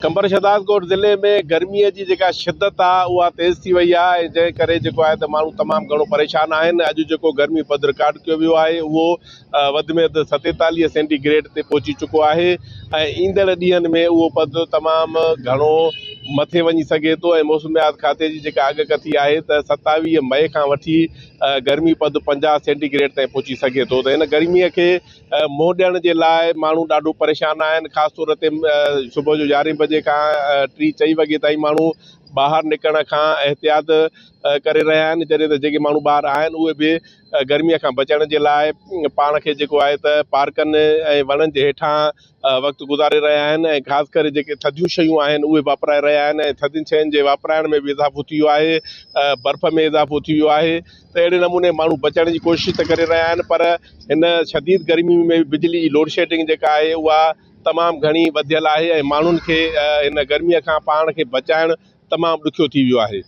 قمبر شهدادڪوٽ ضلعي ۾ گرمي جي جيڪا شدت آهي اها تيز ٿي وئي آهي ۽ جنهن ڪري جيڪو آهي ته ماڻهو تمام گهڻو پريشان آهن اڄ جيڪو گرمي پد رڪارڊ ڪيو ويو آهي اهو وڌ ۾ وڌ 47 سينٽي گريڊ تي پهچي چڪو آهي ۽ ايندڙ ڏينهن ۾ اهو پد تمام گهڻو مٿي وڃي سگهي ٿو ۽ موسميات کاتي جي جيڪا اڳڪٿي آهي ته 27 مئي کان وٺي گرمي پد 50 سينٽي گريڊ تائين پهچي سگهي ٿو ته هن گرمي کي منهن ڏيڻ جي لاء ماڻهو ڏاڍو پريشان آهن خاص طور تي صبح جو يارهين بجي کان ٽي چئين وڳي تائين ماڻهو ٻاهر نڪرڻ کان احتياط ڪري رهيا آهن جڏهن ته جيڪي ماڻهو ٻاهر آهن اهي به گرمي کان بچڻ جي لاء پاڻ کي جيڪو آهي ته پارڪن ۽ وڻن جي هيٺان وقت گذاري رهيا آهن ۽ خاص ڪري جيڪي ٿڌيون شيون آهن اهي واپرائي رهيا آهن ۽ ٿڌين شين جي واپرائڻ ۾ به اضافو ٿي ويو آهي برف ۾ اضافو ٿي ويو آهي ته اهڙي نموني ماڻهو بچڻ جي ڪوشش ته ڪري رهيا آهن پر هن شديد گرمي ۾ بجلي جي لوڊشيڊنگ جيڪا آهي اها تمام گهڻي وڌيل آهي ۽ ماڻهن کي هن گرمي کان پاڻ کي بچائڻ تمام ڏکيو ٿي ويو آهي.